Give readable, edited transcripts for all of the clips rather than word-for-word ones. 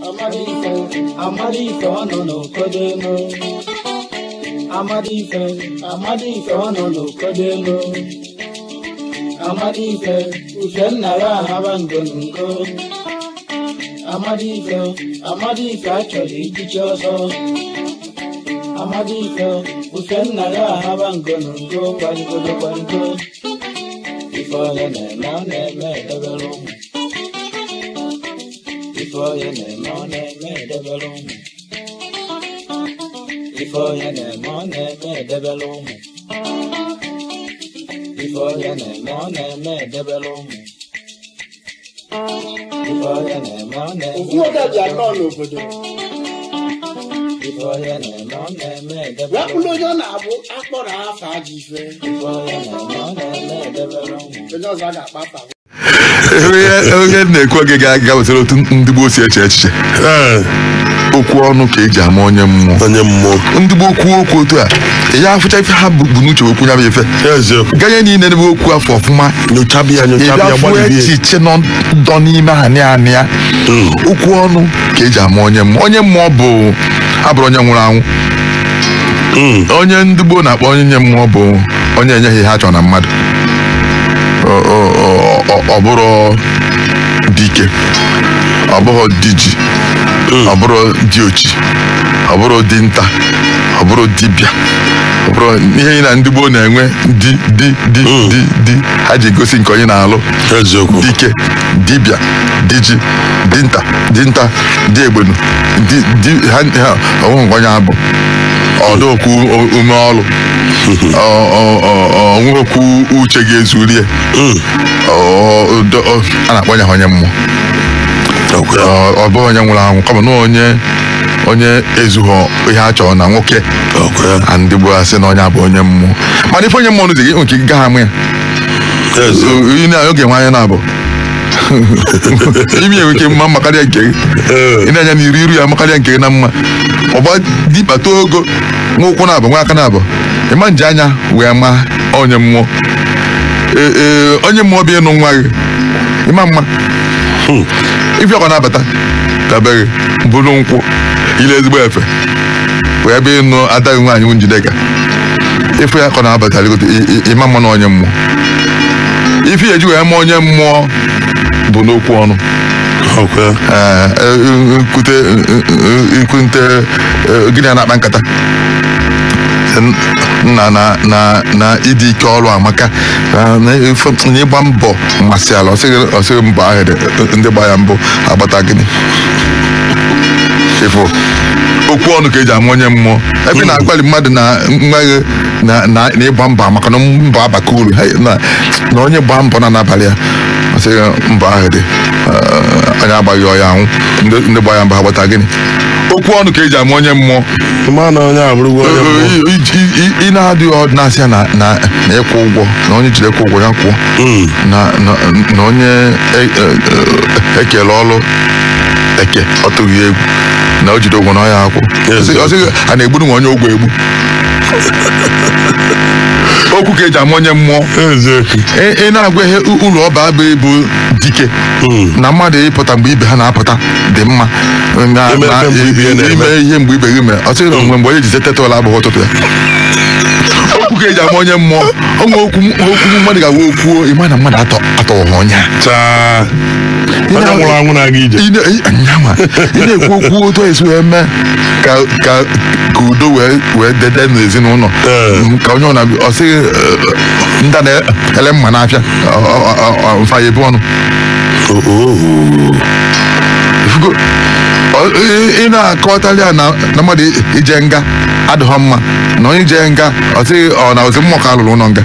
Amadife, Amadife ọ nọ n'okodemo. Amadife, Amadife ọ nọ n'okodemo. Amadife, uche nna ya ahaba ngongo. Amadife, Amadife achọrọ ichichi ọzọ. Amadife, uche nna ya ahaba ngongo kwaligodo kwaligo. Ife onye na-eme ọ na-eme edebere ụmụ. Ife onye na-eme ọ na-eme edebere ụmụ. Ife onye na-eme ọ na-eme edebere ụmụ. Ife onye na-eme ọ na-eme edebere ụmụ. Ife onye na-eme ọ na-eme Ofu nwoke bịa nọọ n'obodo Ife onye na-eme ọ na-eme wee edebere bụrụ ụmụ. Onye ọ na-abụ akpọrọ afa ajọ ife, Ife onye na-eme ọ na-eme edebere ụmụ. Onye ọzọ a ga-akpa afa. Onye na-ekwu oge ga-aga wetara otu ndị gboo si eche echiche. Okwu ọnụ ka eji ama onye mmụọ. Onye mmụọ. Ndị gboo kwuo okwu otu a, ya afụcha ife ha bụ n'uche okwu ya bụ ife Eziokwu. ganye niile n'ebe okwu afọ ọfụma. Nyochabịa, nyochabịa, ịbịa fụ gbalịbie. Echiche nọ dọ n'ime anị anị ya. Okwu ọnụ ka eji ama onye mmụọ. Onye mmụọ bụ abụrụ onye nwụrụ anwụ. Onye ndị gboo na-akpọ onye nye mmụọ bụ onye enyeghị ihe ha chọrọ na mmadụ. Ọ bụrụ dike, ọ bụrụ diji, ọ bụrụ diochi, ọ bụrụ dinta, ọ bụrụ dibịa, ọ bụrụ ihe na ndị gboo na-enwe di di di di di ha ji gosi nke onye na-alụ. Eziokwu. Dike, dibịa, diji, dinta, dinta, di egbenu, di di ha ha onwe nke onye abụ ọdụokwu ume ọlụ onwekwu uche ga-ezulie. A na-akpọ ya onye mmụọ. Okwu ya. Ọ bụghị onye nwụrụ anwụ, kama na onye onye ezughọ ihe a chọrọ na nwoke. Okwu ya. A ndị gboo asị na onye abụ onye mmụọ, mana ife onye mmụọ n'ụzọ gị nke gaghị amụ ya. Eziokwu. Ị na oge nwe anya na-abụ imi enwe ike mma mma karịa nke gị. Ị na-anya n'iru iru ya makarịa nke gị na mma. Ọgba dikpa too ogo, nwa ụkwụ na-abụ, nwa aka na-abụ, ịma nji anya wee ma onye mmụọ. Ee, ee, onye mmụọ bịa ịnụ nwa gị, ịma mma ife ọkwa na-abata dabeghị bụrụ nkwụ ile ezigbo efe wee bịa ịnụ ada gị nwaanyị bụ Njideka. Ife ya ka ọ na-abata ligote, ịma mma na onye mmụọ. Ife ya eji wee ma onye mmụọ bụ n'okwu ọnụ. Okwu ya. Ee, nkwute nkwute gịnị a na-akpa nkata na na na na ịdị ike ọrụ amaka na na ịgba mbọ masị ala. Ọsịghị mbọ ahụ dị ndị gba ya mbụ agbata gịnị ịfụ. Okwu ọnụ ka eji ama onye mmụọ. Ebe ị na-agbalị mmadụ na nwa gị na na na ịgba mbọ maka na mbọ abaka uru. Hey, na na onye gba mbọ na n'abalị ya, ọsịghị mbọ ahụ dị onye agbaghị ọya anwụ, ndị gba ya mbọ agbata gịnị. Okwu ọnụ ka eji ama onye mmụọ. Ịma na onye abụrụgo onye mmụọ. Ị na-adịghị ọdụ na-asị ya na na na ịkwụ ụgwọ, na onye jiri kwụ ụgwọ ya kwụọ, na na na onye ekele ọlụ eke ọ tụghị egwu na o jide ụgwọ na ọ ya akwụ. Ọ sịghị a na-egburu nwa onye ụgwọ egbu. Okwu ka eji ama onye mmụọ. Eziokwu. Ị na-agwa ihe ụlọ ọba bụ ịbụ dike na mmadụ ịpụta mgbe ibe ha na-apụta dị mma na Ime na ife mgbe ibe ya na-eme. Ime ihe mgbe ibe gị mere. Ọ sịghị na onwe mgbe onye ji teta ụla abụghị ụtụtụ ya. Okwu ka eji ama onye mmụọ. Onwe okwu okwu mmadụ ga-agwa okwu, ịma na mmadụ atọ atọghị onye a. Taa. Onye nwụrụ anwụ na-aga ije. Nyanwa ị na-ekwu okwu otu esi wee mee ka ka ka udo wee wee dede n'ezinụlọ. Ka onye ọ na ọ sịghị ndị a na-ele mma n'afịa mfa ya ebu ọnụ. Ifugo, ị na-akọwatali ya na na mmadụ ije nga adịghọ mma, na onye ije nga, ọ sịghị ọ na ozi mmụọ ka alụrụ ụlọ nga.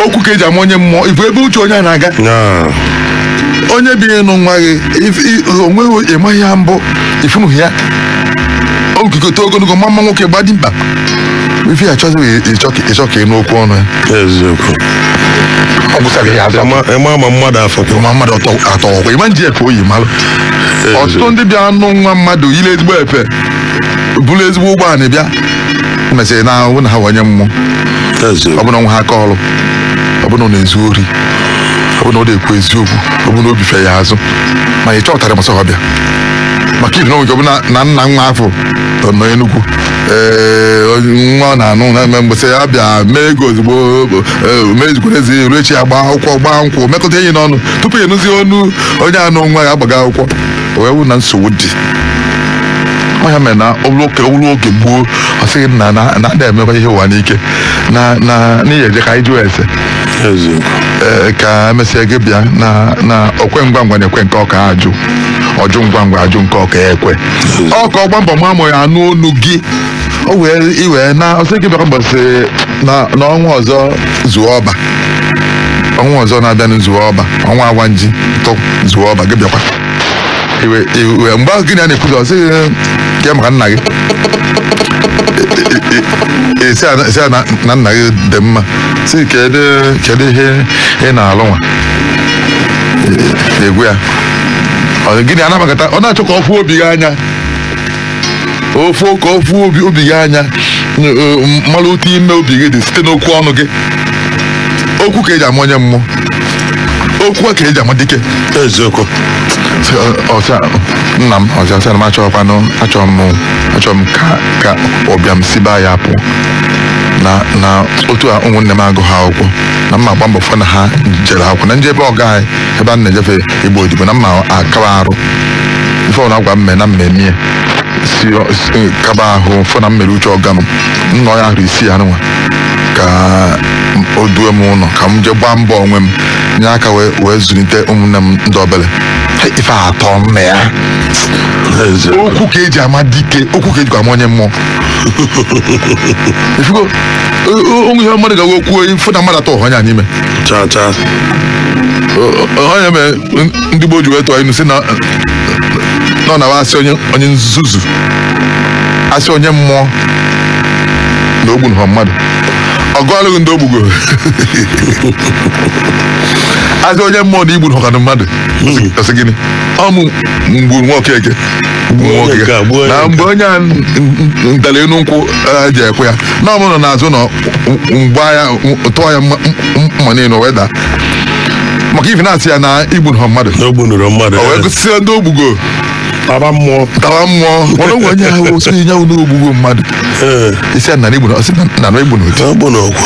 Okwu ka eji ama onye mmụọ. Ifu ebe uche onye a na-aga. Onye bi ịnụ nwa gị, onweghị ịmaghị ya mbụ, ifunughi ya okike too ogologo ma mma nwoke gba dimkpa, ife ya chọzi ịchọ ka ịnụ okwu ọnụ ya. Eziokwu. Ọ gwụsara ya abịa. Ịma ma mmadụ afọ. Ma mmadụ atọ ọkwa ịma nji efe oyi malụ. Ọtụtụ ndị bịa nụ nwa mmadụ yiri ezigbo efe, bụrụ ezigbo ụgbọala bịa, mesịrị na ahụ na ha bụ onye mmụọ. Eziokwu. Ọ bụrụ na nwa ha aka ọrụ, ọ bụrụ na ọ na-ezu ori. Ọ bụ na ọ na-ekwu eziokwu, ọ bụ na obi fe ya azụ, ma ị chọpụtara masọ ọbịa maka ibi na onwe gị, ọ bụ na nna nwa afọ nọ Enugu, ee, nwa na-anụ na-eme mgbesị ya bịa mee ego ozugbo, mee ezigbo ezi ruo echi ya gbaa akwụkwọ, gbaa nkwụ, mekọta enyi n'ọnụ tupu ya enuzie ọnụ onye anụ nwa ya agbaga akwụkwọ, wee wụ na nsogbu dị. Ọ ya mere na ọ bụrụ oge gboo, ọ sịghị na na na na-emekwa ihe ụwa n'ike na na n'ihi eje ka anyị jụọ ese. Eziokwu. Ee, ka emesịa gị bịa na na okwe ngwa ngwa na-ekwe nke ọka ajụ ọjụ ngwa ngwa ajụ nke ọka ekwe ọka ọgba mbọ ma amụ ya anụ olu gị, o wee iwee na ọsị gị bịakwa mbọsị na n'ọnwa ọzọ zuo ọba, ọnwa ọzọ na-abịanụ zuo ọba, ọnwa awa nji tụ zuo ọba, gị bịakwa iwe iwe. Mgbe ahụ gị na ya na-ekwuzi, ọ sị gị maka nna gị, esi ya na nna gị dị mma, si kedu kedu ihe ị na-alụ nwa egwu ya. Ọ gịnị anabata, ọ na-achọ ka ọ fụọ obi gị anya, ofu ka ọ fụọ obi gị anya, mmalụ otu ime obi gị dị site n'okwu ọnụ gị. Okwu ka eji ama onye mmụọ, okwu ka eji ama dike. Eziokwu. Sị, ọ sị, nna m ọsị ọsị na m achọghịkwanụ, achọrọ m ka ụbịam siba ya pụọ na na otu a ụmụnne m agụ ha akwụkwọ, na mma agba mbọ fụ na ha jere akwụkwọ na njebe ọga anyị ebe a na-ejefe igbo odibo, na mma akaba arụ ife ọ na-agwa mme na mmemme si kaba ahụ fụ na mmere uche ọga m nnọ ya ahụ isi ya nwa ka o due m ụlọ ka m jee gbaa mbọ onwe m nye aka wee zụlite ụmụnne m ndị obere. Hey, ife atọ nna ya. Eziokwu. Okwu ka eji ama dike, okwu ka ejikwa ama onye mmụọ. Ifugo onwe ihe mmadụ ga-agwa okwu ifu na mmadụ atọ ọhụ anya n'ime. Cha cha. Onye mere ndị gboo ji wee tụọ inu si na nọ na asị onye nzuzu, asị onye mmụọ na ogbu nha mmadụ ọgụ alụghị ndị ogbugo, asị onye mmụọ na igbu nhọkanụ mmadụ, ọsị gịnị, ọ mụ mgburu nwa okeke, gbuo nwa Gbuo onye okeke nke a, gbuo onye na nke mgbe onye a ntara enu nkwụ ji ekwe ya na ọ mụ nọ n'azụ nọ mgba ya tụọ ya mma niile wee daa maka ife na-asị ya na igbu nha mmadụ. Na o gbunuru mmadụ. O wee gosi ndị ogbugo. Taba mmụọ. Tawa mmụọ mana onwe onye ahụ osi nye unu ogbugbo mmadụ. Ee. Isi ya na igbu na ọsị na na igbu na otu. Na o gbunu okwu.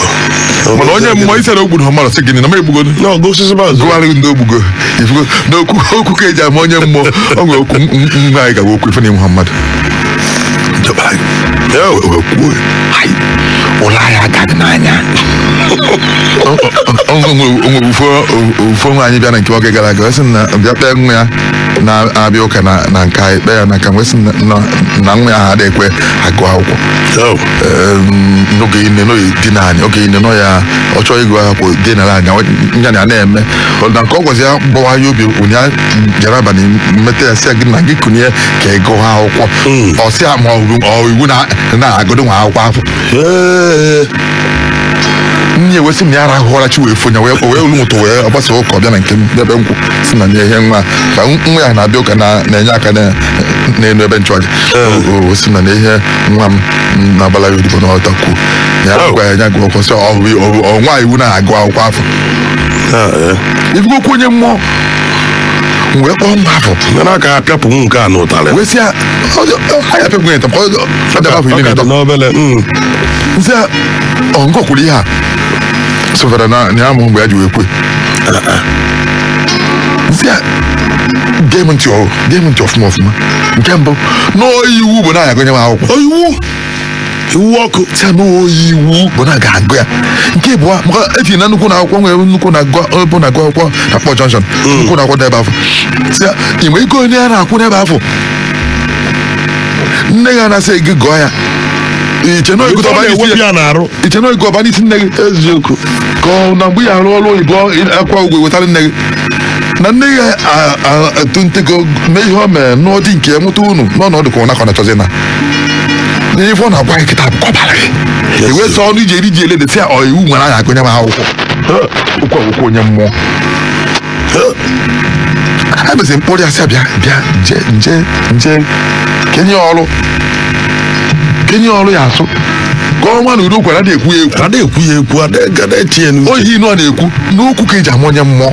Mana onye mmụọ isi na ogburu mmadụ, sị gịnị, na m egbugo. Na ọgụ osisi bazụ. Gụgharị ndị ogbugo. Ifugo n'okwu, okwu ka eji ama onye mmụọ. O nwere okwu nwa anyị gawa okwu ife na ịmụ mmadụ. Jọbara gị. Wee kwuo, "Hai, ụlọ anyị agaghị n'anya." O nwere ofu nwa anyị bịa na nke nwoke gara aga, wee sị na bịa kpee nwa ya na-abịa ụka na nke anyị kpee ya na nka, wee sị na nwa ya ha adịghị ekwe agụ akwụkwọ. N'oge ine n'oge dị naanị oge ine nọ ya, ọ chọrọ ịgụ akwụkwọ dị nara anya ya na na-eme na nke ọ gwazi ya gbawa ya obi ụnyaahụ jere abalị mmeta ya, sị ya gị na gị kụnye ka ị gụọ akwụkwọ. Ọ sị ya ma ọ bụ ọ iwu na na-agụdo nwa akwụkwọ afọ. Nne ewesị m na ya arahụọla chi wee fonya wee olu ụtụ wee ọgbasa ụka ọbịa na nke m ebe nkwụ si na nye ihe nwa ka nwa ya na-abịa ụka na-enye aka n'elu ebe nchụaja. O si na ihe nwa m na-agbala ya odibo na ọta kwuo ya gwa ya nya gụọ akwụkwọ, sị ọ bụ ọ nwa iwu na-agụ akwụkwọ afọ. Ifugo okwu onye mmụọ, m wee kpọọ nwa afọ. Mana aka apịapụ m nke a n'ụtarị. Wee sị ya ọ ya apịapụ ya ọ daba afọ iri na Ọ ka atọ dị n'obele. Nsị ya ọ nkọ kwuru ihe a sofere na ya mụ mgbe ya ji wee kwe. Nsị ya gee m ntị, ọ gee m ntị ọfụma ọfụma. Nke mbụ, n'oyi iwu bụ na anyị agụnye m akwụkwọ. Iwu iwu ọkụ. Sị ya n'oyi iwu bụ na a ga-agụ ya. Nke abụọ, maka etinye na nnukwu na akwụkwọ nwere nnukwu na-agụ ebe na-agụ akwụkwọ na Port Junction, nnukwu na akwụkwọ n'ebe afọ. Sị ya ị nwere ike onye a na-akwụ n'ebe afọ nne gị anasị gị gụọ ya, iche na Ife oyi ọ ọba n'isi na-ewepụ ya ya n'arụ. Iche na oyi ọba n'isi nne gị. Eziokwu. Ka ọ na mgbe ya arụ ọrụ oyibo akwa ụgwọ wetara nne gị na nne gị atụ ntego mee ihe o mere n'ọdị nke ya nweta unu n'ọnọdụ ka ọ nakọ na-achọzi na n'ife ọ na-agwa gị kịta bụ kọbara gị ewee sọ ọnụ iji eri ji ele sị ya ọ iwu nwere anya agụnye m akwụkwọ okwu akwụkwọ onye mmụọ a mezi mkpụrụ ya sị ya bịa bịa nje nje nje kenye ọrụ, kenye ọrụ ya asụ. Ka ọnwa na udo kwara na-ekwu ya ekwu. Ada ekwu ya ekwu, ada etinye n'uche. Oyi inu a na-ekwu n'okwu ka eji ama onye mmụọ.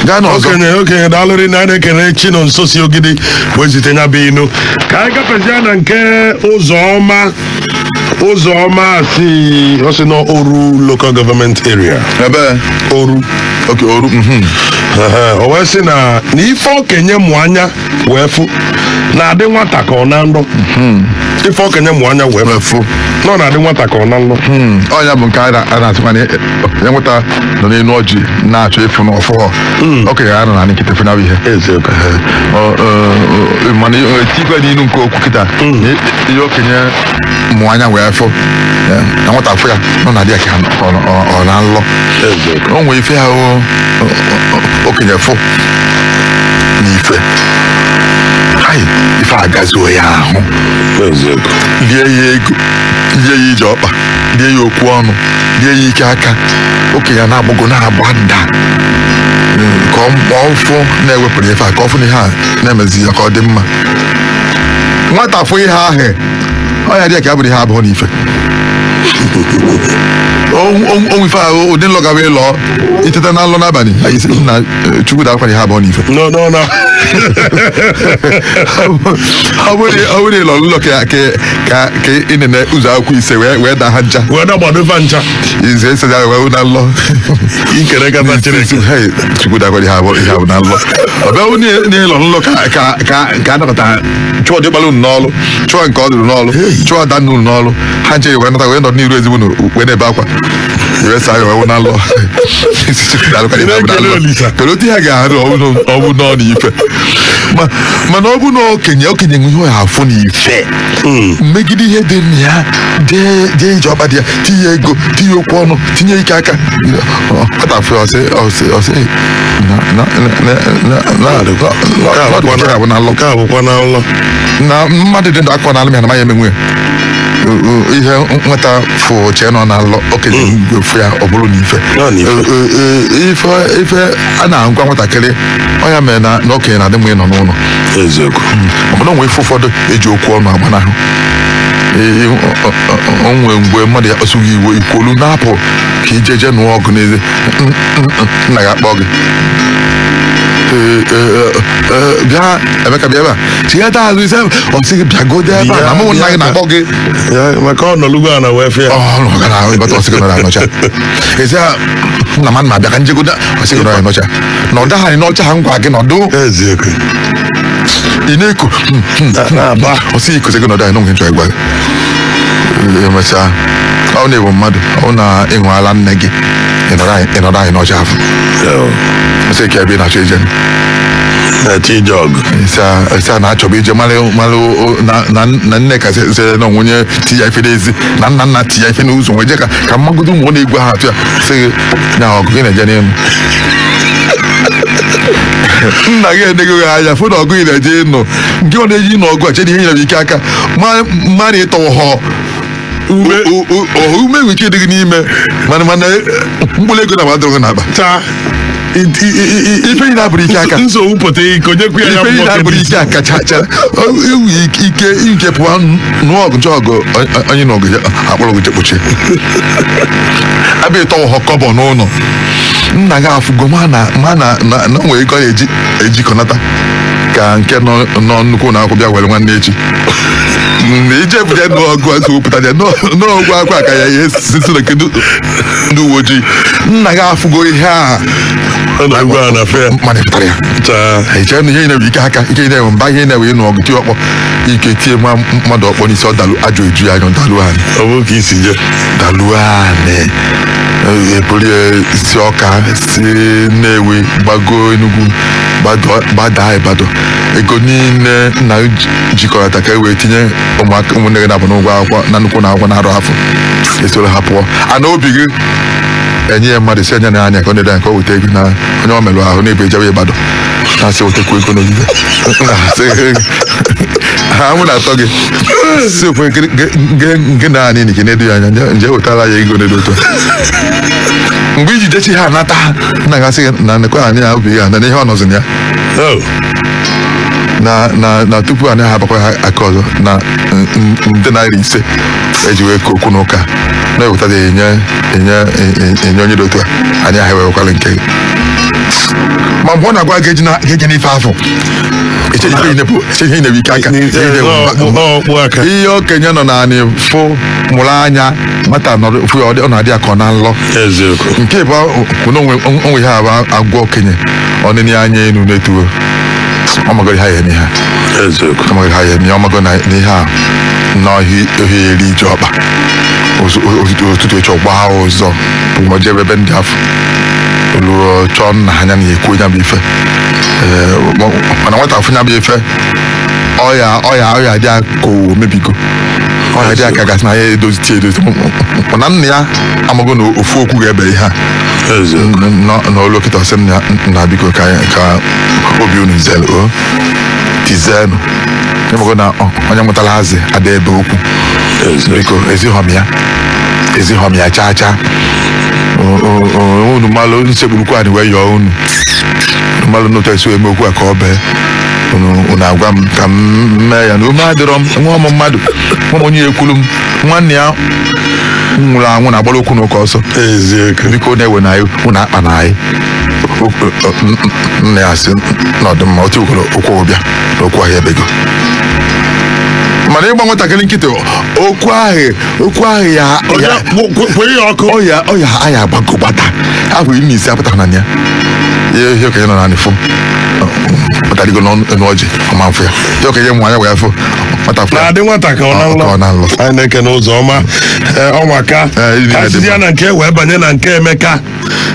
Gaa n'ọzọ. Okenye daalụrị na anyị na-ekene Chinonso si Ogidi wee zite ya bụ inu. Ka anyị gafezie na nke Ụzọma. Ụzọma si ọ sị na Oru Local Government Area. Ebe Oru. Oke Oru. O wee sị na ife okenye mụ anya wee fụ na-adị nwata ka ọ na nrọ. Ife okenye mụ anya wee fụ na ọ na-adị nwata ka ọ na nrọ. Ọnya bụ nke a na-asịkwa na ya nweta nọ n'elu ọjị na-achọ ịfụ na ọfụ. Okenye ya nọ na nkịtị fụnahụ ihe. Mana etikwa n'inu nke okwu kịta ihe okenye mụ anya wee fụ na nwata fụ ya nọ na-adị ya ka ọ na nlọ. O nwere ife ahụ okenye fụ n'ife ife agazuo ya ahụ lie ya ego, lie ya ije ọkpa, lie ya okwu ọnụ, lie ya ike aka. Okenye na-agbụgo na-agbada ka ọ fụ na-ewepụrụ ife a, ka ọ fụ na ihe a na-emezi ya ka ọ dị mma. Nwata fụ ihe ahụ ọ ya dị ya ka ya bụrụ ihe abụọ n'ife. Onwe ife ahụ ụdị nlọ gawa ịlọ iteta na nlọ n'abalị anyị sị na Chukwu dakwa ihe abụọ n'ife. No no no. Ọ bụrụ ịlọ nlọ ka ị nene ụzọ akwụkwọ ise wee daa ha ncha. Wee dagbado fa ncha. Ize ese ya wee na nlọ. Ikere kata Chineke. Chukwu dakwa ihe abụọ na nlọ. Ọ bịa n'ịlọ nlọ ka anakọta chụọ dịkpalụ unu n'ọlụ, chụọ nke ọ dụrụ n'ọlụ, chụọ ada nnu n'ọlụ, ha nche wee nata wee nọdụ n'iru ezigbo unu wee na-ebe akwa. Iwe saa ya wee na nlọ. Kedu otu ihe ga-arụ ọbụ n'ọnụ ife? Mana ọ bụ na okenye okenye nwe ihe afụ n'ife. Mmegide ihe dị na ya jee ije ọkpa dị ya, tinye ego, tinye okwu ọnụ, tinye ike aka. Ọtafụ ọsị ọsị ọsị na na mmadụ dị ndụ akọ na alụm ya na manya emenwe ihe nweta fụ chee nọ na nlọ okenye fụ ya ọ bụrụ n'ife. Ife a na-agwa nwatakịrị ọ ya mere na okenye na-adị mma ịnọ n'ụlọ. Maka na o nwere ife ụfọdụ eji okwu ọnụ agbanahụ. Onwe mgbe mmadụ ya kpasughị iwe ikwolu na-apụ ka ije je nụọ ọgụ n'eze nna gị akpọ gị. Bịa Emeka bịa ebe a chighata azụ ise ọ sị gị bịagodo ebe a na mụ nna gị na-akpọ gị. Maka ọ nọlụgo a na wee fịa. Ọ nọ na ịbata ọ sị gị nọrọ anọcha. Ezi a nna m na-abịa ka njegodo ọ sị gị nọrọ anọcha. Na ọ daghị n'ọcha ha ngwa gị nọdụ. Eziokwu. Ị na-eku ọ sị ikuzi gị nọdụ anyị n'onwe nchọ ịgwa gị. Emesịa ọ na-ewu mmadụ ọ na-ịṅụ ala nne gị ịnọdụ anyị n'ọcha afọ. Ọsị ka ebe ị na-achọ ije. Na-achọ ije ọgụ. Isi a na-achọba ije malụ na nne ka sị na onye ti ya ife n'ezi na nna nna ti ya ife n'ụzọ nwee je ka mmagodo ụmụ na-egwu ha atụ ya sị gị na ọgụ gị na-eje n'elu. Nna gị enego gị anya fụ na ọgụ ị na-eje ịnụ nke ọ na-eji ịnụ ọgụ a chedị ihe nyere ike aka mmadụ ịtọwụ ha ume nwere ike ịdị gị n'ime mana mkpụrụ ego na amadụrụ gị n'akpa. Ife ị na-abụrụ ike aka nsogbu pụta ife ị na-abụrụ ike aka chacha enwe ike ike pụọ nụọ ọgụ nchọ ọgụ onye na ọgụ akpọrọ gị jekpochie abịa ịtọwụ ha kọbọ n'ụlọ nna gị afụgo ma na nwere ike ọ na-eji ejikọnata ka nke nọ nnukwu na akwụ bịa were nwanne echi na ije n'ọgụ azụ pụta ya n'ọgụ akwa ka ya ihe sisi na nke ndị uwe ojii nna gị afụgo ihe a mana pụtara ya iche na ihe na-ewe ike aka ike na-ewe mba ihe na-ewe ịnụ ọgụ tie ọkpọ ike tie mmadụ ọkpọ n'isi ọ dalụ ajọ eju ya anya dalụ anị dalụ anị eburu si Ọka si Nnewi gbago Enugu gbadaa Ibadan ego niile nna jikọrọta ka e wee tinye ụmụaka ụmụnne gị na-abụ n'ụgwọ akwụkwọ na nnukwu na akwụkwọ na-arụ afọ esoro ha pụọ ana obi gị enye ya mmadụ si enye na anya ka ọ na-ede anya ka o weta ego na onye ọ merụ ahụ na-ebe ejebe Ibadan na-asị wetakwu ego n'ogige ha mụ na-atọ gị si okwe nke na anyị nke na-edo ya anya nje wetara ya ego na-edo otu a mgbe iji jechi ha anata nna gasị na nekwe anyị ya obi ya na ihe ọ nọzi na ya Na tupu a naghị abakwa ha aka ọzọ na nde naira 5 eji wee okwu n'ụka na-ewetara enye enye onye dị otu a anyị ahụ ewekwala nke gị. Ma mgbe ọ na-agwa gị eji n'ife afọ eche ihe ike aka ihe okenye nọ naanị fụ mụrụ anya nwata fụ ya ọ na-adị akọ na nlọ nke bụ onwe ihe abụ agwa okenye ọnịnị anya elu na-etuo ọmagoro ha ya eme ha ọmagoro ha ya eme ọmago na ihe a na ohi eri ije ọkpa ụtụtụ echi ọgba ụzọ bụ ma jebe ebe ndị afọ ruo chọọ nna anya na ekwu ya bụ ife mana nwata afụ ya bụ ife ọya dị aka o mebigo ọya dị aka gasị na ya edozi edozi mana nna ya amago na ofu okwu ga-ebe ihe a n'olu okịta ọsị nna biko ka obi unu zelu o tizenu ịmago na onye mụtara azị ada ebe okwu biko ezighọm ya chaa chaa unu mmalụ nsekpurukwu anyị wee yọọ unu mmalụ n'otu esi eme okwu a ka ọ bee unu agwa m ka m mee ya na ume adịrọ m nwa m mmadụ nwa m onye ekwuru m nwanne ya nwụrụ anwụ na-agbara okwu n'ụka ọsọ biko na-ewe na anyị unu akpa na anyị nna ya sị na ọdịmma otu ukwuru okwu ụbịa na okwu ahụ ebego mana ịgba nwatakịrị nkịtị okwu ahụ ya ọya aya agbago gbata ahụ ime isi apụtara na ya ihe okenye nọ naanị fụ kpatarigo n'ọjị ọma mfụ ya ihe okenye mụ anya wee fụ na-adị nwata ka ọ na nlọ anyị na-eke n'ụzọ ọma ọnwaka ka sizi ya na nke wee banye na nke Emeka.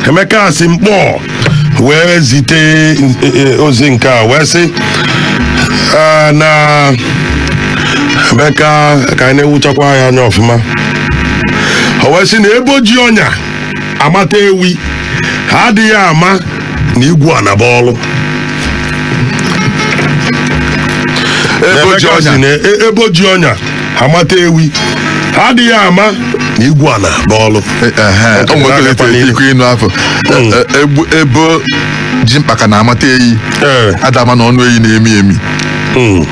Emeka si mkpọ wee zite ozi nke a wee sị na Emeka ka anyị na-ewuchakwa ya anya ọfụma o wee sị na ebo ji ọnya amata ewi ha adịghị ama na igwu anaba ọlụ. Ebo ji ọnya amata ewi ha adịghị ama na igwu anaba ọlụ. Ebo ji mkpaka na amata eyi adama na ọnụ eyi na-emi emi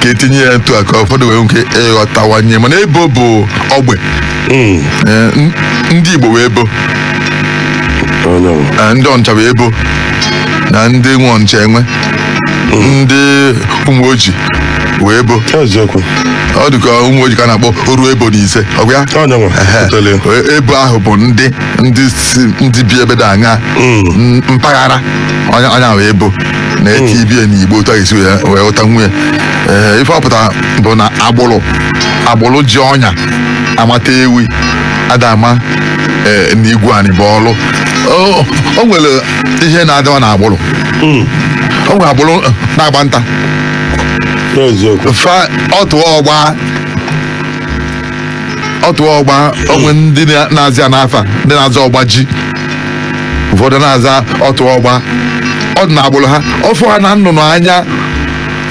ka etinye ya ntụ aka ụfọdụ wee nke ịghọtawanye mana ebo bụ ogbe ndị Igbo wee ebo ndị Ọnịcha wee ebo na ndị nwe Ọnịcha enwe ndị ụmụ ojii wee ebo ọ dịka ụmụ ojii ka a na-akpọ oru ebo na 5 ọ bụ ya ebo ahụ bụ ndị bi ebe dị anya mpaghara onye ahụ ebo na-eti ibie n'Igbo otu a ga-esi wee ghọta nwunye ife ọpụta bụ na agbụrụ ji ọnya amata ewi adama na igwe anyị bụ ọlụ. O nwere ihe na-adịwa na agbụrụ o nwere agbụrụ na-agba nta ọtụ ọgba onwe ndị na-azị ya n'afa ndị na-azụ ọgba ji ụfọdụ na-aza ọtụ ọgba ọ dị na agbụrụ ha ọfụ ha na nnụnụ anya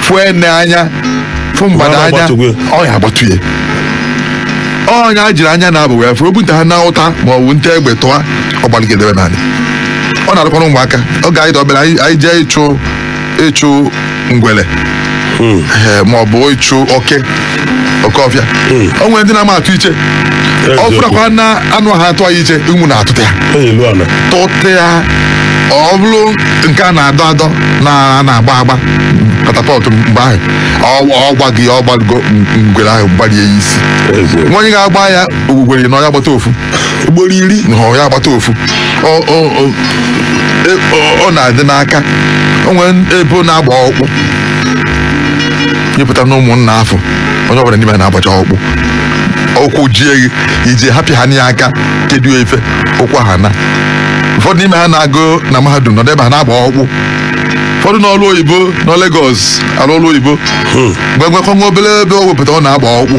fụ ene anya fụ mgbada anya ọ ya agbatu ya ọnya jiri anya na-abụ wee fụ obunta ha na ụta ma ọ bụ nta egbe tụọ ọgbaligedebe naanị ọ na-arụkwana ụmụaka oge anyị dọbere anyị jee ịchụ ngwele ma ọ bụ ịchụ oke ọfịa o nwere ndị na-ama atụ iche ọ fụrakwa na anụ ha atụ anyị iche ụmụ na-atụta ya tụta ya ọ bụrụ nke a na-adọ adọ na na-agba agba katapọtụ mgbe ahụ ọ gbaghị ọ gbago ngwere ahụ gbarie ya isi nwa onye ga-agba ya ogwugwere na ọ ya gbata ofu ugboro 10 na ọ ya gbata ofu ọ na-adị n'aka o nwere ebo na-agba ọkpụ nyepụta na ụmụnna afọ onye ọbụla n'ime na-agbacha ọkpụ ụkwụ jie gị iji hapụ ha n'ihe aka kedu efe ụkwụ ha na ụfọdụ n'ime ha na-agụ na mahadum nọdụ ebe ha na-agba ọkpụ ụfọdụ n'ọrụ oyibo na Lagos arụ ọrụ oyibo gwegwekọ nwa obere ebe o wepụta ọ na-agba ọkpụ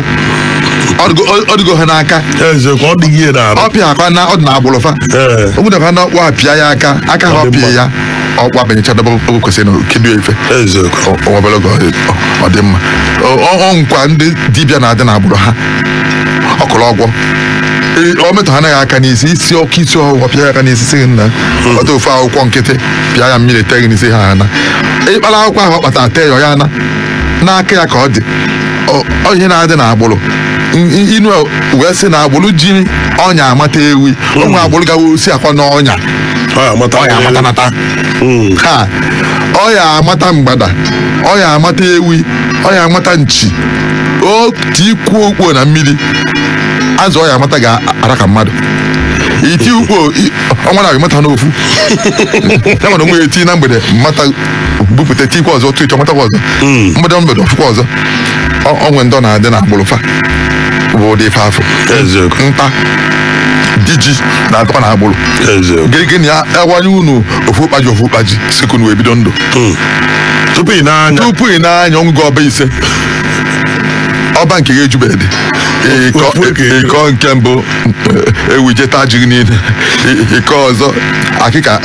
ọ dịgo ha n'aka ọ pịa akwa na ọ dị na agbụrụ fa ogbudakwa na ọkpụ apịa ya aka aka ha ọpịa ya ọkpụ abanyecha dọba o kwesịrị na kedu efe obere oge ọ dị mma ọ nkwa ndị dibịa na-adị na agbụrụ ha ọkụrụ ọgwọ ọ metụ ha anaghị aka n'isi isi ọkụ isi ọgwụgwọ pịa ya aka n'isi sị na ọta ofe akwụkwọ nkịtị pịa ya mmiri tee gị n'isi ha ana ịkpara akwụkwọ ahụ ọ kpatara tee ya ọ ya ana N'aka ya ka ọ dị. Ihe na-adị n'agbụrụ. Inu wee sị na agbụrụ ji ọnya amata ewi. Onwe agbụrụ gawa osi akwa n'ọnya. Ọya amata nata. Ha ọya amata mgbada. Ọya amata ewi. Ọya amata nchi. O tikwuo okpo na mmiri. Azụ ọya amata ga-ara ka mmadụ. Iti ukpo ọnwa na mata n'ofu. Ya nwere onwe eti na mgbede mata bupụta tikwa ọzọ tụ ịchọ matakwa ọzọ. Mgbede mgbede ọfụkwa ọzọ. Onwe ndọ na-adị na agbụrụ fa. Bụ ụdị ife afọ. Nta diji na-adịkwa na agbụrụ. Gịnị ya awanye unu ofu ụkpaji sikunu wee bido ndụ. Tupu ị na-anya ọṅụgụ ọba ise. Ọba nke ga-ejubedị. Ịkọ nke mbụ ewu jeta ji niile. Ịkọ ọzọ akịka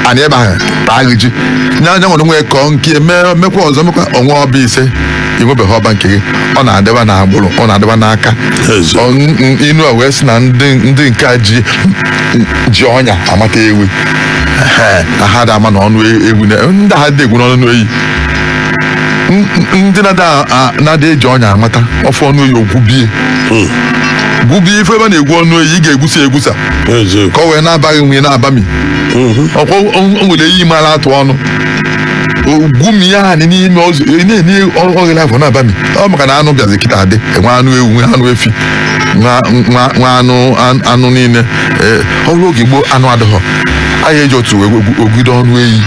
anyị ebe ahụ taa ji. Nya nwere onwe kọọ nke mekwa ọzọ mekwa onwe ọba ise. Inwebeghị ọba nke gị. Ọ na-adịba n'agbụrụ, ọ na-adịba n'aka. Inu a wee sị na ndị nke a ji ọnya amata ewi. Na ha da ama n'ọnụ ewu ndị ha dị egwu n'ọnụ eyi. Ndị na-ada eji ọnya amata ọfụ ọnụ eyi ogwubie. Gwubie ife ebe na-egwu ọnụ eyi ị ga-egwusa egwusa. Ka ọ wee na-abaghị nwunye na-abami. Ọkwa o nwere eyi mara atụ ọnụ. Ogwumi ya n'ime ọzọ na-enye oghere afọ na-abami. Ọ maka na anụ bịazi kịta adị enwe anụ ewu nwe anụ efi nwa anụ niile. Ọrụ oge gboo anụ adịghọ. Anyị eji otu ogide ọnụ eyi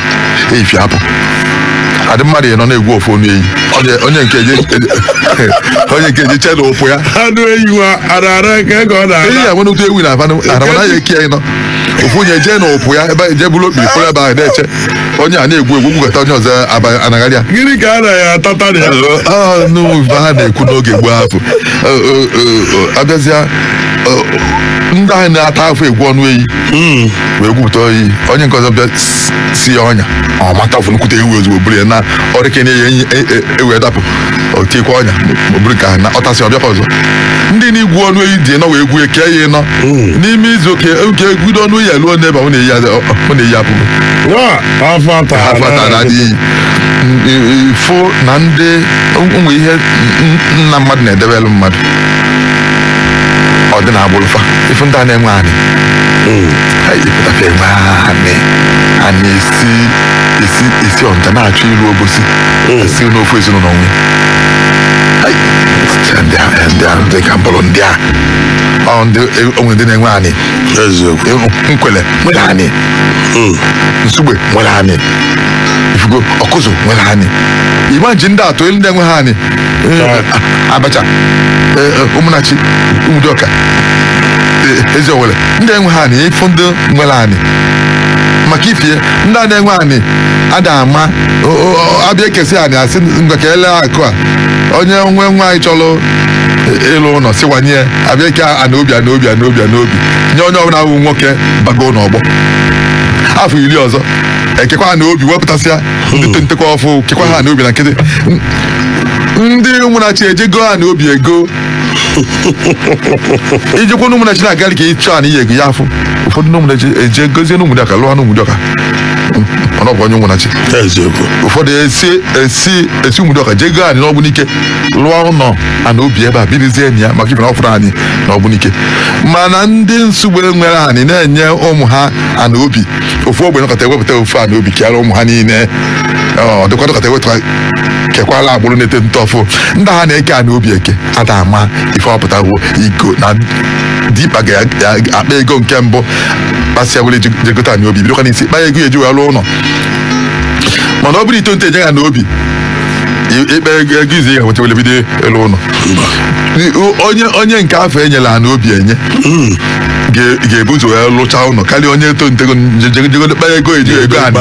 efi apụ. Adị mmadụ nọ na-egwu ofu ọnụ eyi. Onye nke eje chee na ụkwụ ya. Anụ eyi nwa ara ka ọ na-ara. Eyi ya nwere otu ewu na-aba araba na ya eke ya nọ. Ofu onye jee na ụkwụ ya ebe jee bụrụ okpiri kwụrụ ebe ahụ na-eche. Onye a na-egwu egwu gwugata onye ọzọ anagharị ya. Gịnị ka a na-atata ya? N'ụwa ha na-ekwu n'oge gboo afọ. Abịazịa ndị ahụ na-ata afọ egwu ọnụ eyi. Wee gwupụta oyi. Onye nke ọzọ bịa si ya ọnya. Ọ mata ọfụ nkwute ewu ozugbo buru ya na ọrịka na-enye ewu dapụ. O tiekwa ọnya ọ bụrụ ka na ọtasị ọbịakwa ọzọ. Ndị na-egwu ọnụ eyi dị nọ wee gwuo kee ya nọ. N'ime izu oke egwudo ọnụ eyi eluo n'ebe ọ na-eyi apụgo. Afọ ata adịghị. Fụ na ndị ụmụ ihe nna mmadụ na-edebelụ mmadụ. Ọ dị na agbụrụ fa. Ife ndị a na-enwe anị. Ịpụtafe enwe anị. Anị esi ọnta na-achọ ilu obosi. Esi n'ofu ezinụlọ nwe. Ndị ka mbụrụ ndị a. Ọ ndị onwe ndị na-enwe anị. Nkwele nwere anị. Nsugbe nwere anị. Ifugo ọkụzụ nwere anị. Igba ji ndị atọ elu ndị enwe ha anị. Abacha, Ụmụnachi, Ụmụdịọka, Ezi Owere, ndị enwe ha anị, ịfụ ndị nwere anị. Maka ifie, ndị a na-enwe anị ada ama abịa ekesi anị asị ngwa ka ele akụ a. Onye nwe nwaanyị chọrọ ịlụ ụlọ siwanye abịa eke anị obi anị obi anị obi anị obi nye onye ọbụla bụ nwoke bago n'ọgbọ. Afọ 10 ọzọ ekekwa ha n'obi wepụtasịa ndị ntekwa ọfụ kekwa ha n'obi na nkịtị. Ndị Ụmụnachi ejego ha n'obi ego. Ijekwa n'Ụmụnachi na-agarị ka ịchọ anị ya ego ya afụ. Ụfọdụ n'Ụmụnachi eje gozie n'Ụmụdịọka lụọ n'Ụmụdịọka. Mana ọ bụ onye Ụmụnachi. Ụfọdụ esi Ụmụdịọka jee goo anị n'Ọgbunike lụọ ụlọ ana obi ebe a birizie enyi ya maka ibe na ọfụrụ anyị n'Ọgbunike. Mana ndị Nsugbe nwere anị na-enye ụmụ ha ana obi. Ofu ogbe nọkọta ewepụta ofu ana obi kịara ụmụ ha niile. Ọ dịkwa dọkọta ewepụta kekwala agbụrụ na-eto nto ọfụ. Ndị ha na-eke ana obi eke ada ama ife ọpụtawo iko na dimkpa ga-akpa ego nke mbụ kpasịa were jegote ana obi bidokwa n'isi kpa ego eji wee lụọ ụlọ. Mana ọ bụrụ ito nto eje ya n'obi ikpe ego izi ga-enweta were bido ịlụ ụlọ. Onye nke afọ enyela ana obi enye ga-ebu ụzọ wee lụchaa ụlọ karịa onye eto ntego jegodo kpa ego eji ego anị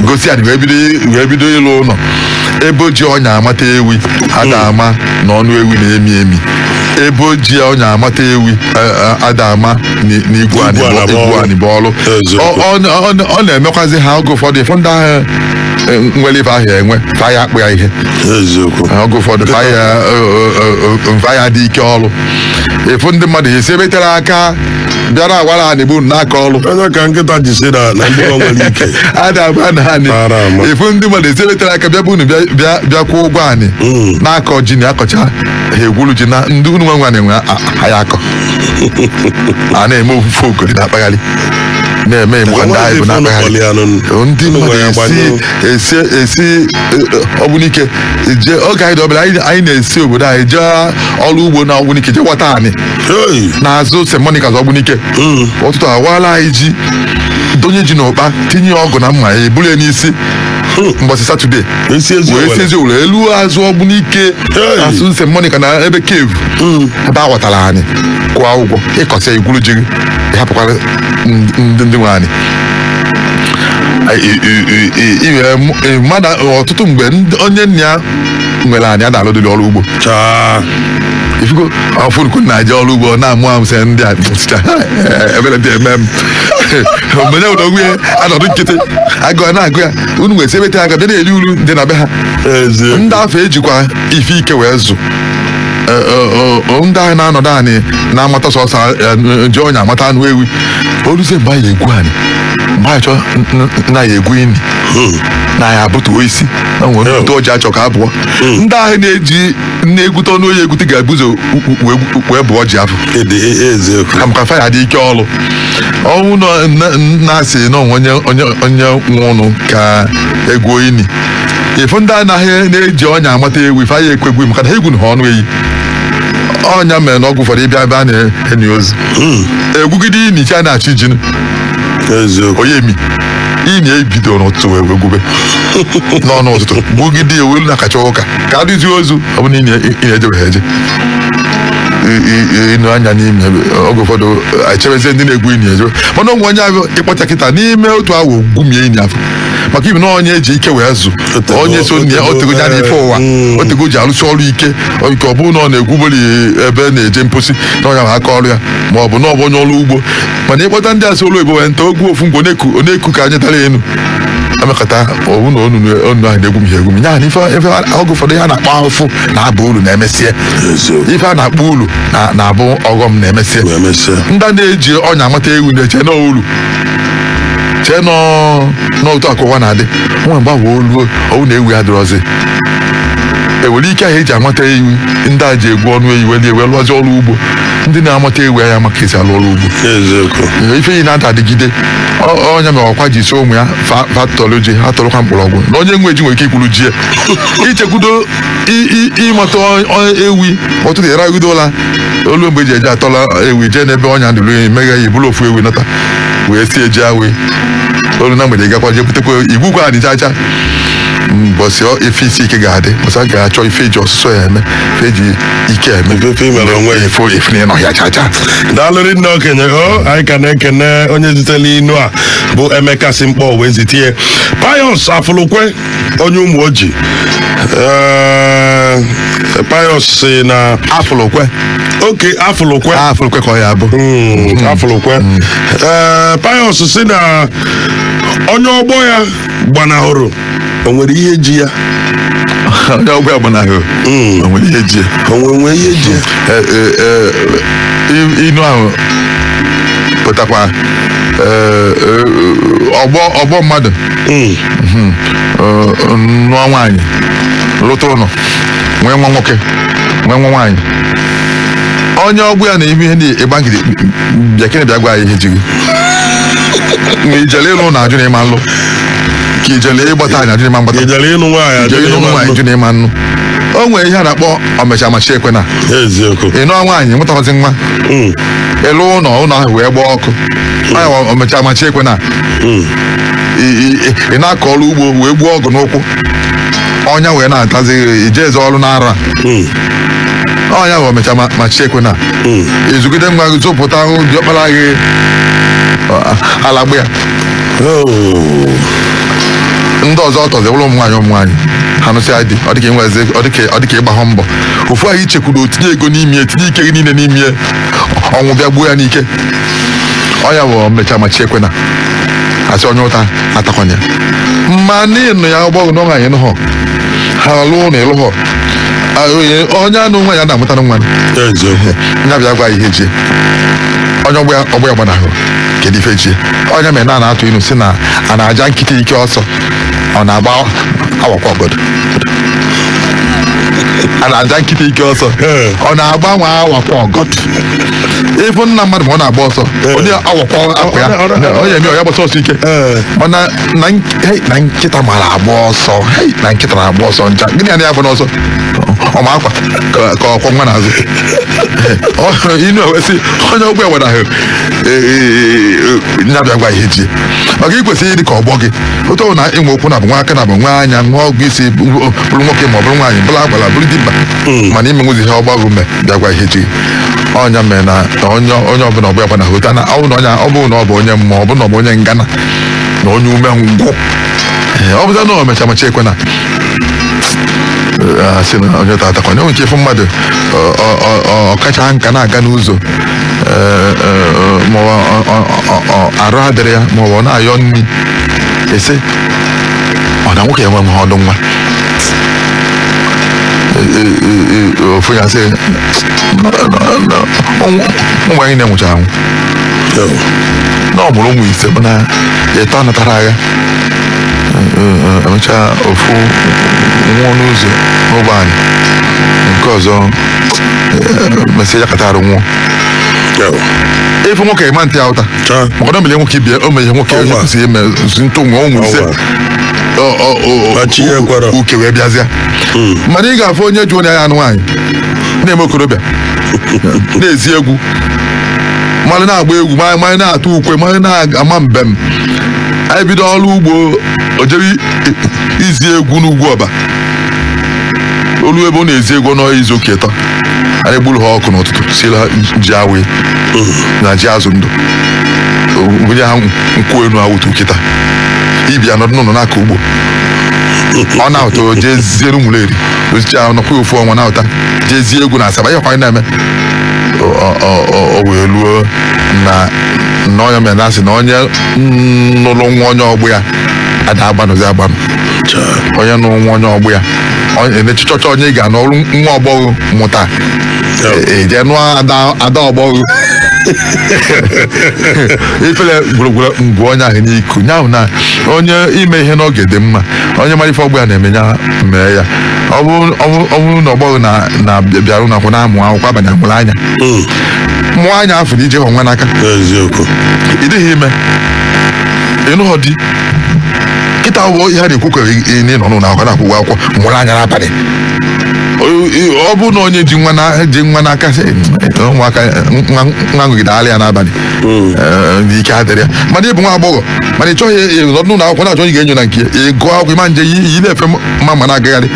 gosi anị wee bido ịlụ ụlọ. Ebe ji ọnya amata ewi ada ama na ọnụ ewi na-emi emi. Ebe ji ọnya amata ewi ada ama na igwu anị bụ ọlụ. Ọ na-emekwazi ha oge ụfọdụ ịfụ ndị ahụ nwere ife ahụ enwe fa ya akpụ ya ihe oge ụfọdụ fa ya dị ike ọrụ efu ndị mmadụ esi ebe tere aka bịara agwara ha na-egbu n'aka ọrụ onye ka nkịta ji si na ndị nwere ike a na-agba na anị efu ndị mmadụ esi ebe tere aka bịa bụ unu bịa kwụọ ụgwọ anị na-akọ ji na akọcha ha egwuru ji na ndị unu nwe nwa na-enwe ha akọ a na-eme ofufe okori na-akpagharị na-eme ịmụka ndị anyị bụ na-akpagharị ndị mmadụ esi esi Ogbunike oge anyị dọbara anyị na-esi obodo anyị jee ọrụ ugbo na Ogbunike jee gwata anị n'azụ St. Monica's Ogbunike ọtụtụ awaala anyị ji donye ji n'ụkpa tinye ọgụ na mma ya eburu ya n'isi mbọsị Satọde wee si ezi ụlọ elu azụ Ogbunike azụ St. Monica na ebe cave ebe a ghọtara anyị kwụọ ụgwọ ịkọsịa igwuru ji ịhapụkwara ndị nwe anyị mmadụ ọtụtụ mgbe onye nna ya nwere anyị a na-alụdịrị ọrụ ugbo ifugo ọfụnukwu na-aje ọrụ ugbo na-amụ amụsị ndị a ebere dị eme m mgbe nye ụlọ nwunye anọdụ nkịtị agụ na-agụ ya unu nwere ebe aka bịa na-eri uru dị na be ha ndị afọ ejikwa ife ike wee zụ ndị ahụ na-anọdụ anyị na-amata sọsọ ji ọnya amata anụ ewi oluzie mgbe anyị egwu anyị mgbe anyị chọọ na ya egwu ini na ya abụtuo isi na nwere ntụ ọjị achọ ka abụọ ndị ahụ na-eji na-egwute ọnụ oyi egwute ga-ebuzo wee bụọ ji afọ ka maka fa ya dị ike ọrụ ọnwụ na-asị na onye onye nwe ụnụ ka egwuo ini ifu ndị anaghị na-eji ọnya amata ewu ife anyị ekwegwu maka na ha egwu ha ọnụ eyi ọnya mere na ọgwụ ụfọdụ ịbịa ebe a na-eni ozu egwugide ini chi a na-achị ji onye emi ini ebido n'ụtụtụ wee gwube n'ọnụ ụtụtụ gbugide ewelu na kacha ụka ka adịzi ozu ọ bụ na ini ejebeghị eje ịnụ anya n'ime oge ụfọdụ echebezie ndị na-egwu ini ejebe mana onwe onye ahụ ịkpọcha kịta n'ime otu awa gwumie ini afọ maka ibi na onye eji ike wee zụ onye so nne otego ya na ife ụwa otego ji arụsi ọrụ ike nke ọ bụrụ na ọ na-egwuboli ebe na-eje mposi na ọnya ma aka ọrụ ya ma ọ bụ na ọ bụ onye ọrụ ugbo mana ịkpọta ndị asị ụlọ oyibo wee nta ogwu ofu mgbe ọ na-eku ka anyị tara enu amekọta ọwụ na onu ahụ na-egwu ihe egwu ya na ife oge ụfọdụ ihe a na-akpọ ahụfụ na-aba uru na-emesie ife a na-akpọ uru na-abụ ọghọm na-emesie ndị na-eji ọnya amata ewu na-eche n'olu chee n'otu akụwa na-adị nwa mgbe ahụ olu ọwụ na ewu ya dịrọzi ewere ike ahụ eji amata ewu ndị a ji egwu ọnụ ewu wee ewe lụọzi ọrụ ugbo ndị na-amata ewu anya maka esi alụ ọrụ ugbo ife yi na-ada adịgide onye mere ọkwa ji si ụmụ ya fatọrọ ji ha tọrọkwa mkpọrọgwụ na onye nwe ji nwere ike ikwuru ji ya ichekwudo ịmata ewi ọtụtụ ịragidola olu mgbe eji eje atọla ewi jee n'ebe ọnya ndụrụ enyi meghe ya iburu ofu ewi nata wee sie ji awe olu na mgbede gakwa jee butekwa igwukwa anyị chacha mbọsị ife isi ike ga-adị mbọsị a ga-achọ ife eji ọsụsọ ya eme ife eji ike eme ife na ịnọ ya chacha. Daalụrị nne okenye o anyị ka na-ekene onye zitere inu a bụ Emeka si Mkpọ wee zitie Pius Afụlụkwe onye ụmụ oji Pius si na Afụlụkwe oke Afụlụkwe Afụlụkwe ka ọ ya bụ Afụlụkwe Pius si na onye ọgbọ ya gbanahụrụ o nwere ihe ji ya onye ọgbọ ya gbanahụrụ o nwere ihe ji ya o nwere ihe ji ya inu ahụ pụtakwa ọgbọ mmadụ nụọ nwaanyị lụta ụlọ nwee nwa nwoke nwee nwa nwaanyị onye ọgbọ ya na-eme ihe ịgba nkịtị bịa kene bịa gwa ya ihe ji gị ma ijele ịlụ na ajụ na ịma nlụ ka ijele ịgbata anyị ajụ na ịma mgbata ijele ịnụ nwaanyị ajụ na ịma nnụ o nwere ihe a na-akpọ omecha machi ekwe na ịnụọ nwaanyị nwetakwazị nwa ịlụ ụlọ ụlọ ahụ wee gbaa ọkụ onye omecha machi ekwe na ị na-akọ ọrụ ugbo wee gbuo ọgụ n'ụkwụ ọnya wee na-atazi ije eze ọrụ n'arọ a ọnya bụ omecha machi ekwe na izugide nwa gị zụpụta diọkpara gị alagbu ya ndị ọzọ ọtọzi ụlọ ụmụ nwaanyị ha nụsịa dị ọ dịka inwezi ọ dịka ịgba ha mbọ ofu ahụ ichekwuru otinye ego n'ime etinye ike gị niile n'ime ọnwụ bịa gbuo ya n'ike ọnya bụ omecha machi ekwe na Asị onye ụta atakwana ya. Ma n'ịnụ ya ọgbọ n'ọnwa anyị nụ ha alụ na ịlụ ha onye anụ nwa ya na-amụta nwa ya bịa gwa ihe jie onye ọgbọ ya gbanahụ kedu ife jie onye mere na na-atụ inu si na a na-aja nkịta ike ọsọ ọ na-agba awakwa ọgọdọ a na-aja nkịta ike ọsọ ọ na-agbanwe awakwa ọgọdọ ịfụ nna mmadụ ma ọ na-agba ọsọ onye awakwa akwa ya onye eme ya gbasa ọsọ ike mana na nkịta mara agba ọsọ na nkịta na-agba ọsọ ncha gịnị ya na-agba n'ọsọ ọma akwa ka ọkwọ nwa n'azụ inu ewesị onye ọgbọ ya gbanahụ nyabịa gwa ihe ji maka ikwesịrị ịdị ka ọgbọ gị otu na ịnwe okwu na bụ nwa aka na bụ nwa anya nwa ọgụ isi bụrụ nwoke ma ọ bụrụ nwaanyị bụrụ agbala bụrụ dimkpa mana ime nwezi ihe ọgbọ gị mee bịa gwa ihe ji ọnya mere na onye ọbụla ọgbọ ya gbanahụ otu ọ bụrụ na ọ bụ onye mmụọ ọ bụrụ na ọ bụ onye ngana na onye umengwụ ọ bụza na o mecha macha ekwe na sị na onye tatakwa onye nke ịfụ mmadụ ọkacha nka na-aga n'ụzọ ma arụ adịrị ya ma ọ na-ayọ nri ese ọ na nwoke enwe nwe ọdụ nwa ofu ya sị ụmụ anyị na-enwụcha anwụ na ọ mụrụ ụmụ ise mana ịtọ natara agha emechaa ofu nwụọ n'ụzọ n'ụgbọ anyị nke ọzọ mesịa ya kata arụ nwụọ ịfụ nwoke ịma ntị ya ụta maka na o mere nwoke bịa o mere nwoke onye kwesịrị ime ntụ nwe ụmụ ise uke wee bịazịa mana ị ga-afụ onye ju onye ya anụ nwaanyị na-eme okorobịa na-ezi egwu mmadụ na-agba egwu mmadụ na-atụ ukwe mmadụ na-ama mbem anyị bido ọrụ ugbo o jere izi egwu n'ugwu ọba olu ebe ọ na-ezi egwu n'izu ụka ịtọ anyị gburu ha ọkụ n'ụtụtụ siere ha ji awe na ji azụ ndụ bunye ha nkwụ enu awụtu kịta ibia nọdụ n'ụlọ n'aka ugbo ọ na-ụtọ jee ziere ụmụleri ozicha nọkwa ofu ọnwa na-ụta jee zie egwu na Asaba ihe ọkwa anyị na-eme o wee luo na onye mere na asị na onye nụrụ nwa onye ọgbụ ya ada agbanụzi agbanụ onye nụrụ nwa onye ọgbụ ya na-echichọcha onye ị ga n'ọrụ nwa ọgbọghọ mụta eje nụọ ada ọgbọghọ ifele gburugburu ngwu onye ahụ n'iku nyaahụ na onye ime ihe n'oge dị mma onye mara ife ọgbụ ya na-eme ya mee ya ọ bụrụ na ọgbọghọ na bịara ụlọ akwụkwọ na-amụ akwụkwọ abalị amụrụ anya mụọ anya afọ na ije hụ nwa n'aka ị dịghị ime ịnụghọ di kịta wụ ihe a na-ekwu ka ị nọ n'ụlọ akwụkwọ na-akwụkwọ akwụkwọ mụrụ anya n'abalị ọ bụrụ na onye ji nwa n'aka sị ụmụaka nwa ṅụgide alị ya n'abalị ike adịrị ya mana ị bụ nwa agbọghọ mana ị chọghị nọdụ n'ụlọ akwụkwọ na-achọ onye ga-enyo na nke ya ị gụọ akwụkwọ ịma nje yi na-efe mma ma na-agagharị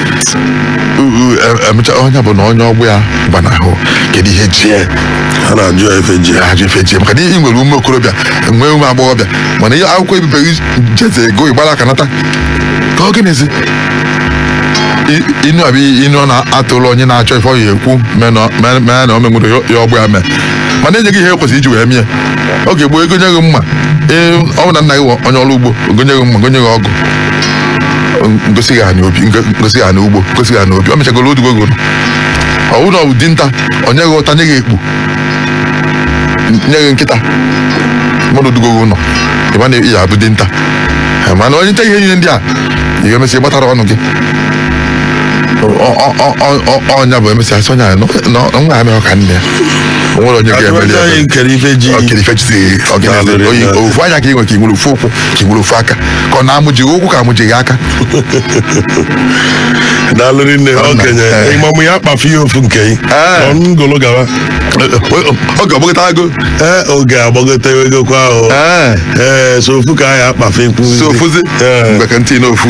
emecha onye bụ na onye ọgbụ ya gbanahụ kedu ihe ji a na-ajụ ya ife ji maka na ị nwere ume okorobịa nwee ume agbọghọbịa mana ihe akwụkwọ ebibeghị jeze ego ịgbara aka nata ka ọ gịnịzi inu abịa inu ọ na-atụrụ onye na-achọ ife ọ ya ekwu mee na o menwere ya ọgbụ ya mee mana enyeghị ihe ekwesịrị iji wee mie oge gboo ego nye gị mma ọ bụ na nna gị onye ọrụ ugbo ogonye gị mma gonye gị ọgụ ngosi gị anyị obi ngosi gị anyị ugbo ngosi gị anyị obi o mechagoro odugo goro ọ bụrụ na ọ bụ dinta ọ nye gị ụta nye gị ekpu nye gị nkịta mmadụ dugo gị ụlọ ịma na ị ya abụ dinta mana onye nta ihe niile ndị a ị ga-emesị gbatara ọnụ gị ọnya bụ emesị asị onye nwa ya mere ka nne ya o nwere onye ga-emeli ya ofu anya ka ị nwere ka ị nwere ofu ụkwụ ka ị nwere ofu aka ka ọ na-amụjighị ụkwụ ka amụjighị aka daalụrị nne okenye ịmamụ ya akpafu ya ofu nke gị ngolo gawa oge ọgbagota ego ee oge agbagota ego kwa ahụ ee so ofu ka anyị akpafu so ofuzi mgbe ka ntị n'ofu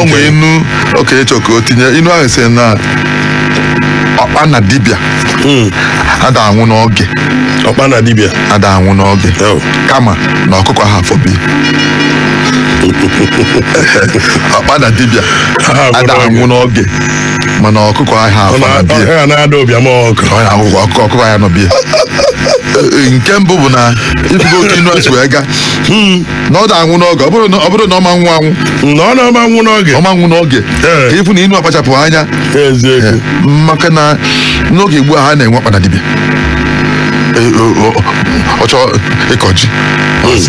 o nwee inu okenye chọ ka o tinye inu ahụ sị na ọkpa na dibịa ada anwụ n'oge ọkpa na dibịa ada anwụ n'oge kama na ọkụkọ ahụ afọbi ọkpa na dibịa ada anwụ n'oge mana ọkụkọ ahụ afọ na bie ọkụkọ ya nọ bie Nke mbụ bụ na ifugo otu inu asị wee gaa na ọ da anwụ n'oge, ọ bụrụ na ọ ma nwụ anwụ, na ọ na-ama nwụ n'oge, ọ ma nwụ n'oge, ka ịfụ na inu akpachapụ anya. Maka na n'oge ugbu a ha na-enwe akpa na dibịa ọ chọọ ịkọ ji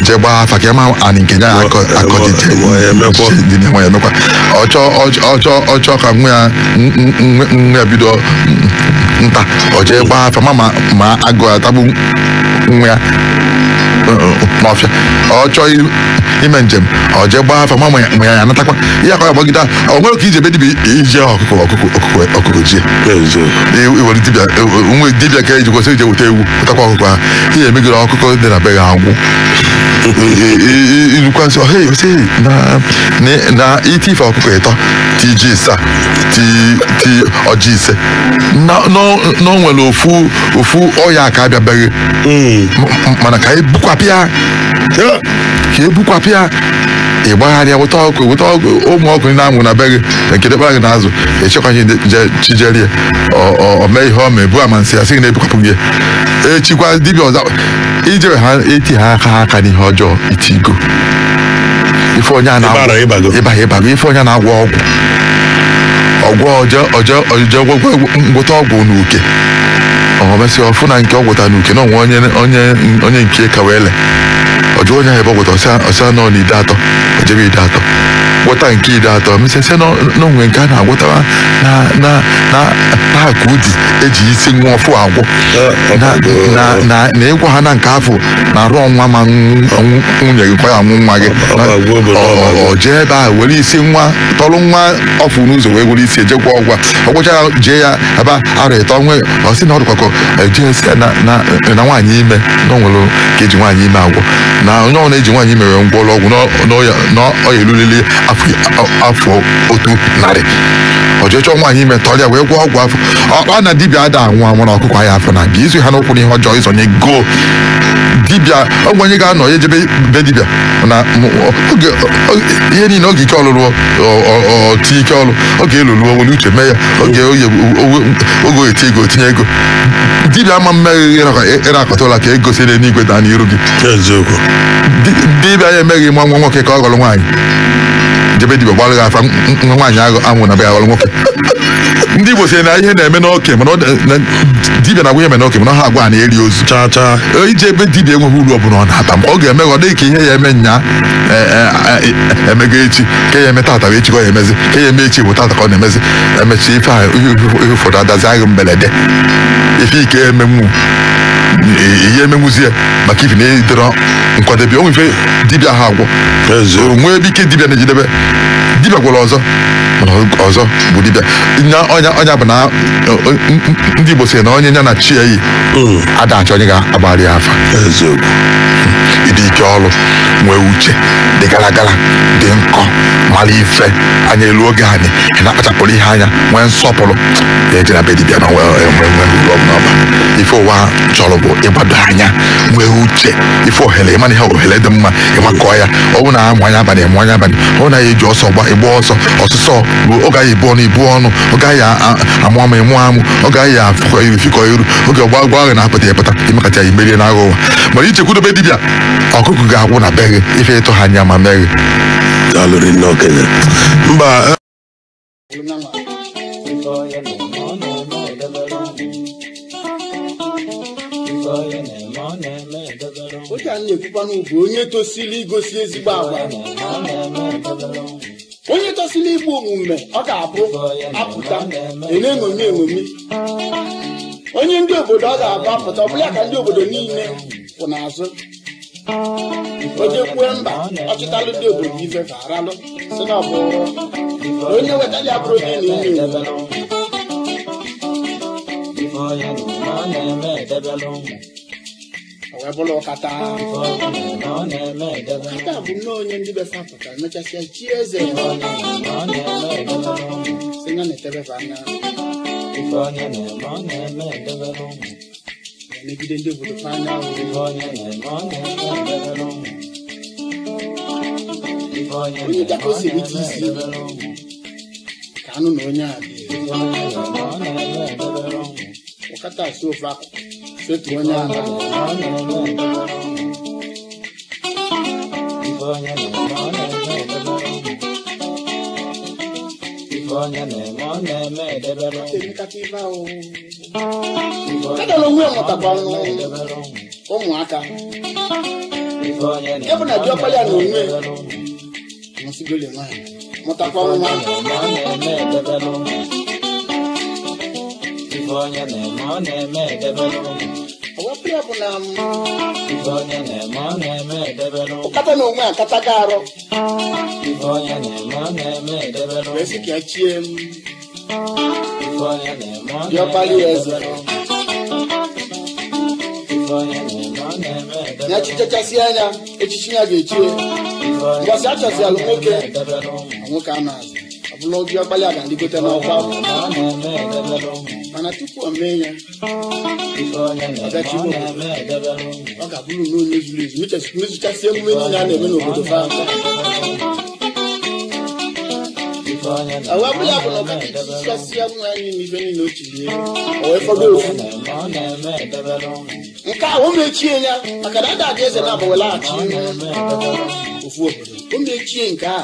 jee gbaa afa ka ya ma anị nke ya akọ ji nwa ya emekwa. Ọ chọọ ka nwa ya bido nta, ọ jee gbaa afa ma agụ atagbu nwa ya n'ọfịa. Ọ chọọ ime njem, ọ jee gbaa afa ma ya anatakwa ihe akọ ya gbagide. Ọ nwere ka ije be dibịa ije ọkụkọ ji iwere dibịa nwe dibịa ka eji kwesịrị ije weta ewu wetakwa ọkụkọ ha ihe emegide ọkụkọ dị na be ya agwụ irukwa nsọ na iti ife ọkụkọ ịtọ ti ji ịsa ti ọjị ise na o nwere ofu ọya ka abịabeghị, mana ka ebukwapịa ị gbagharịa weta ọkụ weta ụmụ ọkụ na-amụ na be gị nke dịkpara gị n'azụ echekwaghị chijerie o mee ihe ọ ma ebu amansi asị gị na-ebukwapụ gị echikwa dibịa ọzọ ijebe ha eti ha aka n'ihe ọjọọ itigo ife onye a na-agwọ ife onye na-agwọ ọgwụ ọgwụ ọjọọ ngwọta ọgwụ n'uke ọ mesịa ọfụ na nke ọ gwọta n'uke na onwe onye nke ka wee le ọjọọ onye ahụ ebe ọ gwọta ọsịa nọ n'ide atọ o jebe ide atọ gwọta nke ide atọ mesịa na onwe nke a na-agwọta na akụ ụdị eji isi nwa ọfụ agwọ na ịgwọ ha na nke afọ na arụ ọnwa ma nwunye gị kwa ya anwụ nwa gị ọ jee ebe ahụ were isi nwa tọrọ nwa ọfụ n'ụzọ wee were isi ejekwa ọgwụ ọ gwụcha ya jee ya ebe arụ ịtọ nwe ọ sị na ọ dịkwakọ jee sị na nwaanyị ime na ọ nwere ka eji nwaanyị ime agwọ na onye ọbụla eji nwaanyị ime wee ngwọrọ ọgwụ na ọ ya erurili afọ 100 ọ jee chọọ nwaanyị ime tọrọ ya wee gwọọ ọgwụ afọ ọ na dibịa ada anwụ anwụ na ọkụkọ ya afọ na bịa izu ha n'ụkwụ n'ihe ọjọọ ịzọnye go dibịa ọgwụ onye ga-anọ ya ejebe be dibịa na ihe niile oge ike ọlụlụ ti ike ọlụ oge eluluo were uche mee ya oge oge eti ego tinye ego dibịa ama mmeghe ịrakọta ụla ka ego si n'eluigwe daa n'iru gị. Dibịa ya emeghị nwa nwa nwoke ka ọ ghọrọ nwaanyị jebe dibịa gbalụ gị afa nwa nwaanyị anwụ na be ya ghọrọ nwoke. Ndị Igbo sị na ihe na-eme n'oke mana dibịa na-agwa ihe eme n'oke mana ha agwa na-eri ozu ije ebe dibịa enweghị uru ọbụla ọ na-ata ọ ga-eme ọ dịghị ka ihe ya eme nya emego echi ka ya eme tata bụ echi ka ọ ya emezi ka ya eme echi bụ tata ka ọ na-emezi emechi ife ahụ ihe ụfọdụ adazi agha mberede ife ike emenwu ihe emenwuzie maka ife na-edọrọ nkwadebe onwe ife dibịa ha agwọ nwee ebe ike dibịa na-ejidebe dibịa gwọrọ ọzọ mana ọzọ bụ dibịa ọnya bụ na ndị Igbo sị na onye ya na chi ya yi ada achọ onye ga-agbara ya afa. Ịdị ike ọrụ nwee uche dị gara gara dị nkọ mara ife anya elu oge anyị ị na-akpachapụrụ ihe anya nwee nsọpụrụ ya eje na be dibịa na nwee uru ọbụla ọba ife ụwa chọrọ bụ ịgbado anya nwee uche ife ohere ịmana ihe ohere dị mma ịmakọ ya ọ bụ na amụ anya abalị ịmụ anya abalị ọ bụ na ya eji ọsọ gba ịgba ọsọ ọsụsọ bụ oge anyị ibu ọnụ ibu ọnụ oge anyị amụ amụ ịmụ amụ oge anyị afụkọ iru fikọ iru oge ọgba gwa ahụ na-apụta ịpụta ịmakata ya imerie n'agha ụwa mana ichekwudobe dibịa ọkụkọ ga-agwụ na be gị ife ịtụ ha anya ma mee gị. Mba oge a na-ekwukwanụ bụ onye tosiri igosi ezigbo agwa onye tosiri igbu omume ọ ga-abụ apụta na-eṅomi eṅomi onye ndị obodo ọ ga-abụ apụta ọ bụla ka ndị obodo niile kwụ n'azụ o jekwue mba ọchịtalụ ndị obodo ife faralụ si na ọ bụ onye wetara ya bụrụ onye na-enyo enyo. O wee bụrụ ụkata ụkata bụ nnọọ onye ndị befa pụtara mechasịa chi eze si na na-etebefe anya megide ndị obodo fa anya. Onye dịka o si erite isi ka anụ na onye a dị ụkata si ofe akụkụ Fetu onye ahụ. Kedụ onwe ya mụtakwa ụmụaka nke bụ na diọkpara ya na onwe mụsigoli nwaanyị mụtakwa nwa. Ọwepụ ya bụ na ụkata na onwe akataga arụ wee sị ka ya chie m diọkpara ya eze ya chichachasị anya echichi ya ga-echie mbọsị a chọsịalụ nwoke nwoke a na-azụ ọ bụla diọkpara ya ga-adịgote n'ọkwa, mana tupu o mee ya ọ ga-abụrụ na onye zuru ezu mezuchasị emume niile a na-eme n'obodo fa. Awa bụla bụ na ọka chichasịa nwa anyị n'ife niile o chilie o wee fọdụ ofu nke a o mechie ya maka na ada adị eze na-abụ welaghachi ofu obodo o mechie nke a.